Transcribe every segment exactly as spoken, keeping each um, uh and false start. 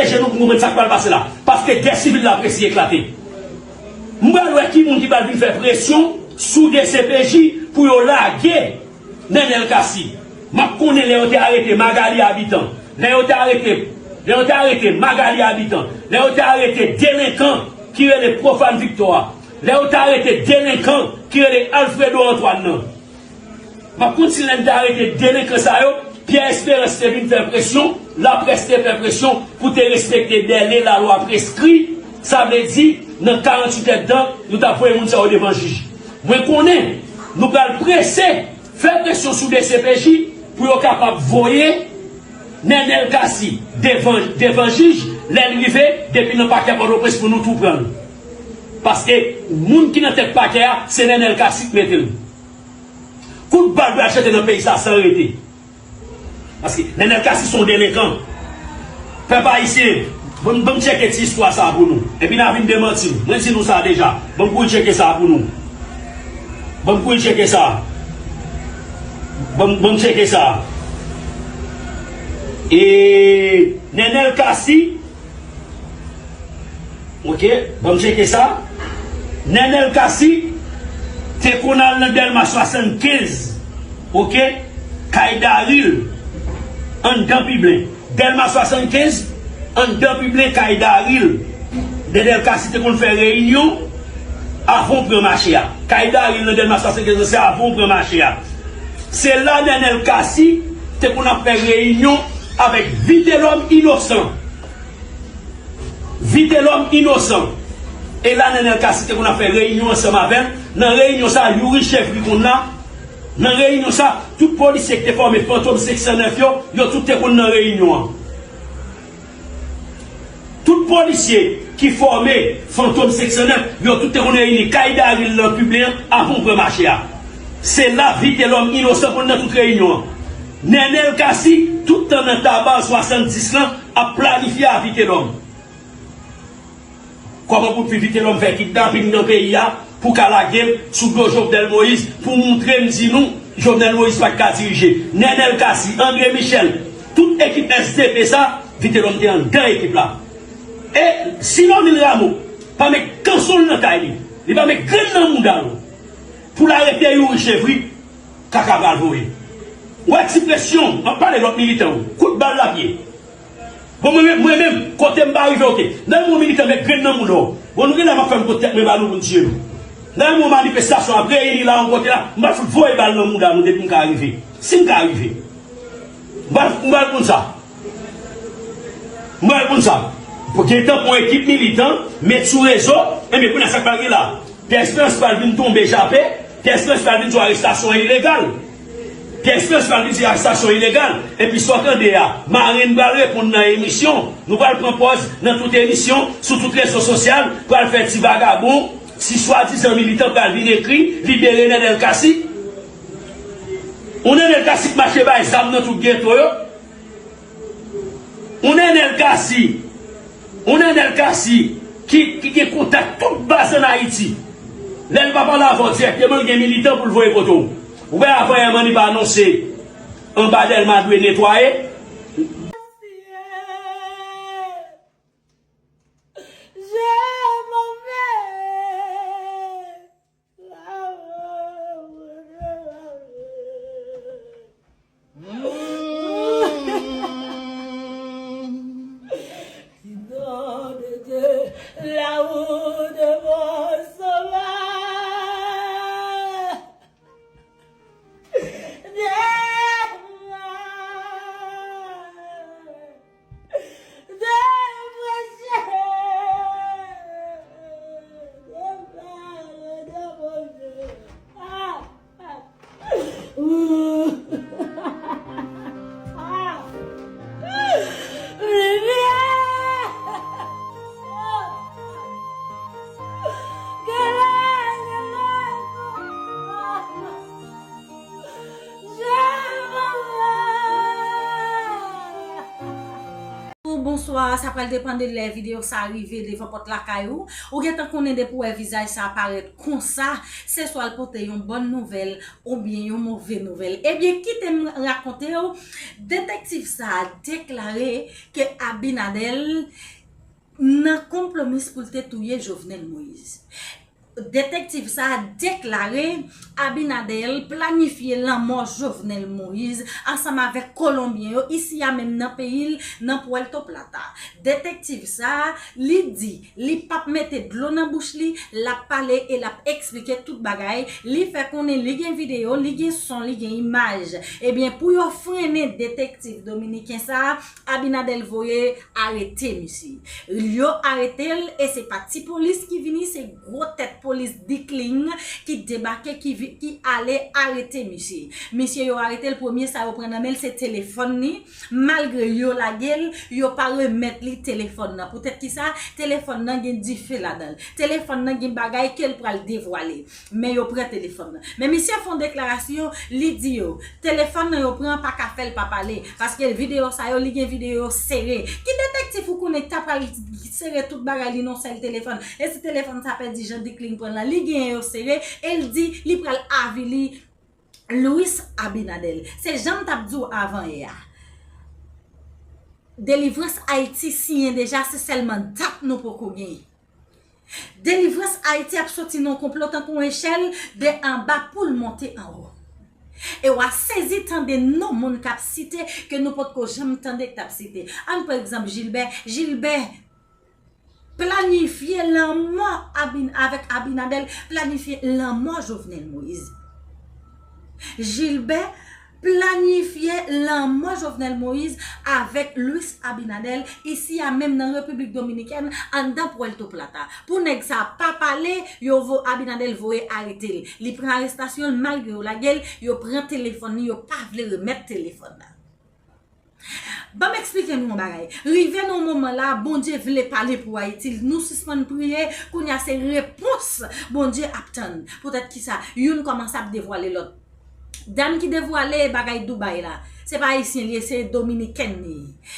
je nou pou konprann sa k pral pase la. Paske gè sivil la presi eklate. M pral wè ki moun ki pral vin fè presyon sou D C P J pou yo lage Nenel Cassy. M ap konnen lè yo te arete Magalie Habitant, lè yo te arete, lè yo te arete Magalie Habitant, lè yo te arete delenkan ki rele Profane Victor a, lè yo te arete delenkan ki rele Alfredo Antoine nan. M ap kontinye, lè n te arete delenkan sa yo, Pierre Espérance te vin fè presyon, laprès te fè presyon pou te respekte dèle lalwa preskri, sa vle di, nan karanntuit èdtan, nou t ap voye moun sa yo devan jij. Mwen konnen, nou pral prese fè presyon sou D C P J pou yo kapab voye Nenel Cassy devan, devan jij, lè l rive, depi nan pakè Pòtoprens pou nou tou pran l. Paske moun ki nan tèt pakè a, se Nenel Cassy k mete l. Kout bal pral chante nan peyi sa san rete. Paske Nenel Cassy se yon delenkan. Pèp ayisyen, ban m, ban m tcheke ti istwa sa pou nou. Epi n a vin demanti m. Mwen di nou sa deja. Ban m kouri tcheke sa pou nou. Ban m kouri tcheke sa. Ban m, ban m tcheke sa. E Nenel Cassy, Ok, ban m tcheke sa. Nenel Cassy te konn al nan Dèlma swasannkenz, ok, kay Daril, anndan Piblen. Dèlma swasannkenz, anndan Piblen, kay Daril. Nenel Cassy te konn fè reyinyon avan w pran mache a. Kay Daril nan Dèlma swasannkenz lan, se avan w pran mache a. Se la Nenel Cassy te konn ap fè reyinyon avèk Vitelhomme Innocent. Vitelhomme Innocent. E la Nenel Cassy te konn ap fè reyinyon ansanm avè l. Nan reyinyon sa, Youri Chevry konn la. Nan reyinyon sa, tout polisye ki te fòme Fantom senk san nèf yo, yo tout te konn nan reyinyon an. Tout polisye ki fòme Fantom senk san nèf, yo tout te konn reyini kay Daril nan Piblen an avan w pran mache a. Se la Vitelhomme Innocent konn nan tout reyinyon an. Nenel Cassy, tout tan nan Taba swasanndis lan, ap planifye a Vitelhomme. Kòman pou Vitelhomme fè kidnaping nan peyi a, pou ka lage m sou do Jovenel Moïse, pou moutre m di nou, Jovenel Moïse pa t ka dirije. Nenel Cassy, André Michel, tout ekip S D P sa, Vitelhomme te anndan ekip la. E Sinonil Rameau pa met kanson l nan tay li, li pa met grenn nan mouda l pou l arete Youri Chevry, kaka pral voye. W a ti presyon, m ap pale lòt militan yo. Kout bal l ap ye. Bon, mwen menm, mwen menm, kote m pa rive, ok. Nan yon militan met grenn nan mouda w. Bon, nou genlè m ap fè m pot tèt mwen ba nou pou n tiye nou. Nan yon manifestasyon ap reyini la, yon kote la, m pral fout voye bal nan mouda nou depi m ka rive. Si m ka rive. M pral, m pral konn sa. M pral konn sa. Pou gentan pran ekip militan, met sou rezo, enben kounye a sa k pral gen la. Pierre Esperance pral vin tonbe jape, Pierre Esperance pral vin sou arestasyon ilegal. Pierre Esperance pral vin sou arestasyon ilegal. Epi sa w tande a, Marene pral reponn nan emisyon. Nou pral pran pòz nan tout emisyon, sou tout rezo sosyal, pral fè ti vagabon, ti swadizan militan pral vin ekri, libere Nenel Cassy. Yon Nenel Cassy k mache bay zam nan tout geto yo. Yon Nenel Cassy, yon Nenel Cassy ki, ki gen kontak tout baz ann Ayiti. Lè l pa pale avè w dirèkteman, l gen militan pou l voye kote w. Ou wè avan yè Manny pa anonse anba Dèlma dwe netwaye. Sa pral depann de lè videyo sa a rive devan pòt lakay ou. Ou gentan konnen depi w wè vizaj sa a parèt konsa, se swa l pote yon bòn nouvèl oubyen yon move nouvèl. Ebyen, kite m rakonte w, detektiv sa a deklare ke Abinader nan konplomis pou l te touye Jovenel Moïse. Detektiv sa a deklare Abinader planifye lanmò Jovenel Moïse ansanm avèk Kolonbyen yo isi a menm nan peyi l, nan Puerto Plata. Detektiv sa a, li di, li p ap mete dlo nan bouch li, l ap pale e l ap eksplike tout bagay. Li fè konnen li gen videyo, li gen son, li gen imaj. Ebyen, pou yo frennen detektiv dominiken sa a, Abinader voye arete misye. Yo arete l e se pa ti polis ki vini, se gwo tèt polis Dikling ki debake, ki, vi- ki ale arete misye. Misye yo arete l, premye sa yo pran nan men l se telefòn li. Malgre yo lage l, yo pa remèt li telefòn nan. Poutèt ki sa? Telefòn nan gen dife ladan l. Telefòn nan gen bagay ke l pral devwale. Men yo pran telefòn nan. Men misye fè yon deklarasyon, li di yo, telefòn nan yo pran pa ka fè l pa pale. Paske videyo sa yo, li gen videyo sere. Ki detektif ou konnen ki ta pral sere tout bagay li nan yon sèl telefòn? E si telefòn sa pèdi jan Dikling pran l lan, li genyen yo sere, e l di li pral avili Luis Abinader. Se jan m t ap di w avan yè a. Delivrans Ayiti siyen deja, se sèlman dat nou poko genyen. Delivrans Ayiti ap soti nan yon konplo tankou yon echèl de anba pou l monte anwo. E w a sezi tande non moun k ap site ke nou potko janm tande k t ap site. Ann pran egzanp Jilbè. Jilbè planifye lanmò Abin, avèk Abinader, planifye lanmò Jovenel Moïse. Jilbè planifye lanmò Jovenel Moïse avèk Luis Abinader isi a menm nan Repiblik Dominikèn anndan Puerto Plata. Pou nèg sa pa pale, yo vo Abinader voye arete l. Li pran arestasyon l malgre yo lage l, yo pran telefòn li, yo pa vle remèt telefòn nan. Ban m eksplike nou yon bagay. Rive nan yon moman la, Bondye vle pale pou Ayiti. Nou sispann priye, kounye a se repons Bondye ap tann. Poutèt ki sa? Youn kòmanse ap devwale lòt. Dam ki devwale bagay Dubai la, se pa ayisyen li ye, se dominiken li ye.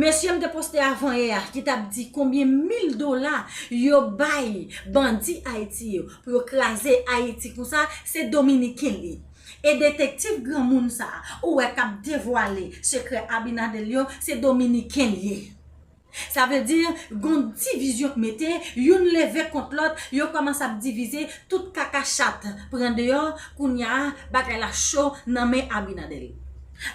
Mesye m te poste avan yè a ki t ap di konbyen mil dola yo bay bandi Ayiti yo pou yo kraze Ayiti konsa, se dominiken li. E detektif granmoun sa a, ou wè k ap devwale sekrè Abinader yo, se dominiken l ye. Sa vle di, gon divizyon k mete, youn leve kont lòt, yo kòmanse ap divize, tout kaka chat pran deyò, kounye a, bagay la cho nan men Abinader.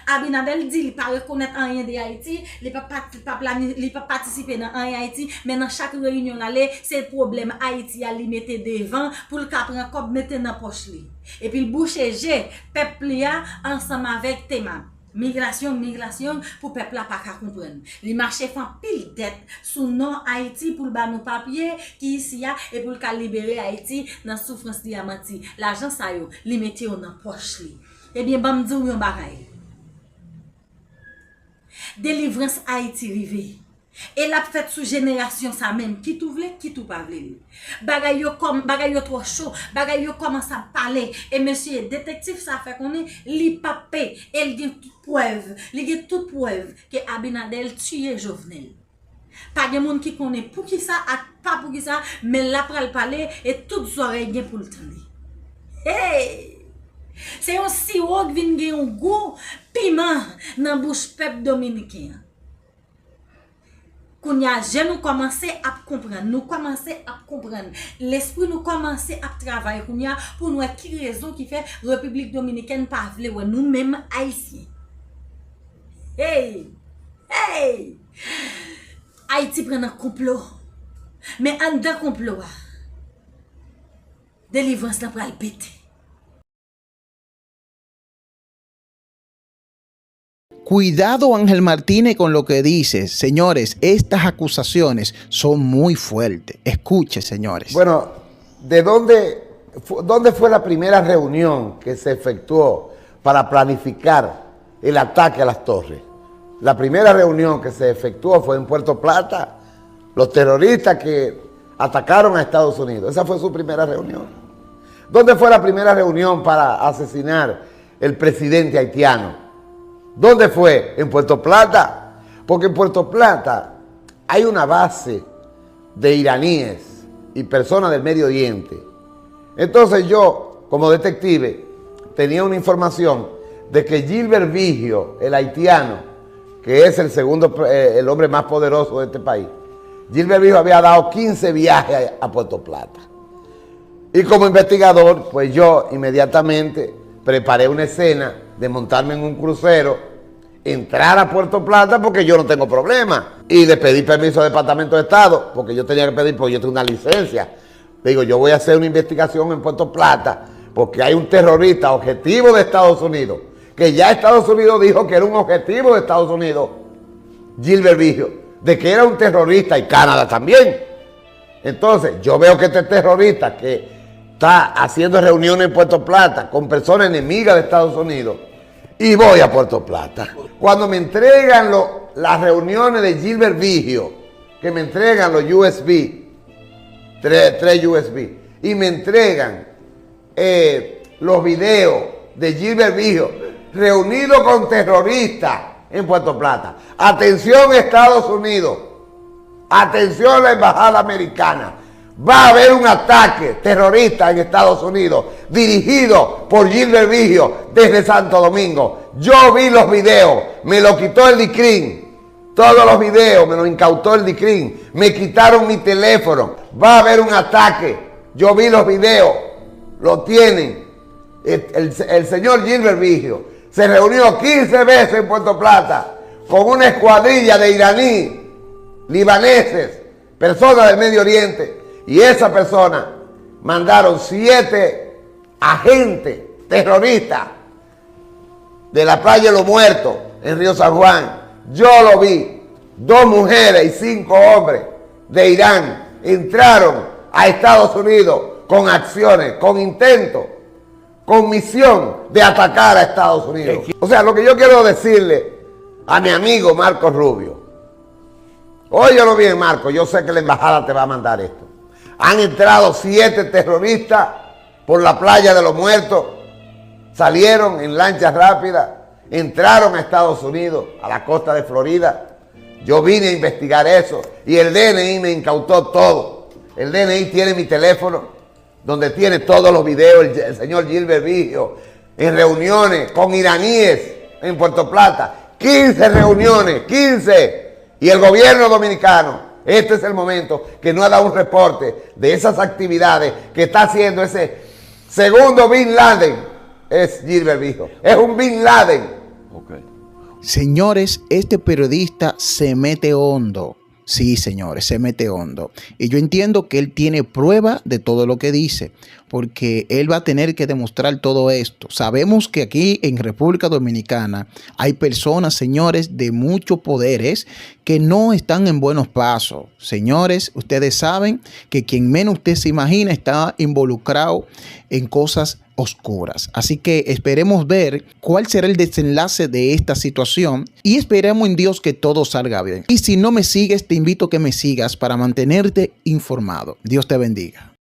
Abinader di li pa rekonèt anyen de Ayiti, li pa, pa, pa plani, li pa patisipe nan anyen Ayiti, men nan chak reyinyon l ale, se pwoblèm Ayiti a li mete devan pou l ka pran kòb mete nan pòch li. Epi l bouche je pèp li a ansanm avèk tema migrasyon, migrasyon pou pèp la pa ka konprann. Li mache fè anpil dèt sou non Ayiti pou l ba nou papye ki isi a e pou l ka libere Ayiti nan soufrans li a manti. Lajan sa yo, li mete yo nan pòch li. Ebyen, ban m di w yon bagay. Delivrans Ayiti rive. E l ap fèt sou jenerasyon sa menm, kit ou vle, kit ou pa vle l. Bagay yo kòm, bagay yo twò cho, bagay yo kòmanse ap pale. E mesye, detektif sa fè konnen li p ap pe, e l gen tout prèv, li gen tout prèv ke Abinader tiye Jovenel. Pa gen moun ki konnen poukisa ak pa poukisa, men l ap pral pale e tout zòrèy gen pou l tande. Hey! Se yon siwo k vin gen yon gou piman nan bouch pèp dominiken an. Kounye a, je nou kòmanse ap konprann, nou kòmanse ap konprann. Lespri nou kòmanse ap travay kounye a pou n wè ki rezon ki fè Repiblik Dominikèn pa vle wè nou menm Ayisyen. Hey! Hey! Ayiti pran nan konplo. Men anndan konplo a, delivrans lan pral pete. Cuidado Ángel Martínez con lo que dices. Señores, estas acusaciones son muy fuertes. Escuche, señores. Bueno, ¿de dónde, fu- dónde fue la primera reunión que se efectuó para planificar el ataque a las torres? La primera reunión que se efectuó fue en Puerto Plata. Los terroristas que atacaron a Estados Unidos. Esa fue su primera reunión. ¿Dónde fue la primera reunión para asesinar el presidente haitiano? ¿Dónde fue? En Puerto Plata. Porque en Puerto Plata hay una base de iraníes y personas del Medio Oriente. Entonces yo, como detective, tenía una información de que Gilbert Vigio, el haitiano, que es el segundo, eh, el hombre más poderoso de este país, Gilbert Vigio había dado quince viajes a, a Puerto Plata. Y como investigador, pues yo inmediatamente preparé una escena de montarme en un crucero, entrar a Puerto Plata, porque yo no tengo problema. Y le pedí permiso al Departamento de Estado, porque yo tenía que pedir, porque yo tengo una licencia. Le digo, yo voy a hacer una investigación en Puerto Plata, porque hay un terrorista objetivo de Estados Unidos, que ya Estados Unidos dijo que era un objetivo de Estados Unidos, Gilbert Vigio, de que era un terrorista y Canadá también. Entonces, yo veo que este terrorista que está haciendo reuniones en Puerto Plata con personas enemigas de Estados Unidos, y voy a Puerto Plata. Cuando me entregan lo- las reuniones de Gilbert Vigio, que me entregan los U S B, tres, tres U S B, y me entregan eh, los videos de Gilbert Vigio reunido con terroristas en Puerto Plata. Atención, Estados Unidos. Atención, la Embajada Americana. Va a haber un ataque terrorista en Estados Unidos dirigido por Gilbert Vigio desde Santo Domingo. Yo vi los videos, me lo quitó el DICRIM. Todos los videos me los incautó el DICRIM. Me quitaron mi teléfono. Va a haber un ataque. Yo vi los videos. Lo tienen. El, el- el señor Gilbert Vigio se reunió quince veces en Puerto Plata con una escuadrilla de iraní, libaneses, personas del Medio Oriente. Y esa persona mandaron siete agentes terroristas de la playa de los Muertos en Río San Juan. Yo lo vi. Dos mujeres y cinco hombres de Irán entraron a Estados Unidos con acciones, con intento, con misión de atacar a Estados Unidos. O sea, lo que yo quiero decirle a mi amigo Marco Rubio, óyelo bien, Marco, yo sé que la embajada te va a mandar esto. Han entrado siete terroristas por la playa de los Muertos. Salieron en lancha rápida, entraron a Estados Unidos, a la costa de Florida. Yo vine a investigar eso y el D N I me incautó todo. El D N I tiene mi teléfono, donde tiene todos los videos, el, el señor Gilbert Vigio, en reuniones con iraníes en Puerto Plata. Quince reuniones, quince. Y el gobierno dominicano, este es el momento que no ha dado un reporte de esas actividades que está haciendo ese segundo Bin Laden. Es Gilbert Vigio. Es un Bin Laden. Señores, este periodista se mete hondo. Sí, señores, se mete hondo. Y yo entiendo que él tiene prueba de todo lo que dice, porque él va a tener que demostrar todo esto. Sabemos que aquí en República Dominicana hay personas, señores, de muchos poderes que no están en buenos pasos. Señores, ustedes saben que quien menos usted se imagina está involucrado en cosas oscuras. Así que esperemos ver cuál será el desenlace de esta situación y esperemos en Dios que todo salga bien. Y si no me sigues, te invito a que me sigas para mantenerte informado. Dios te bendiga.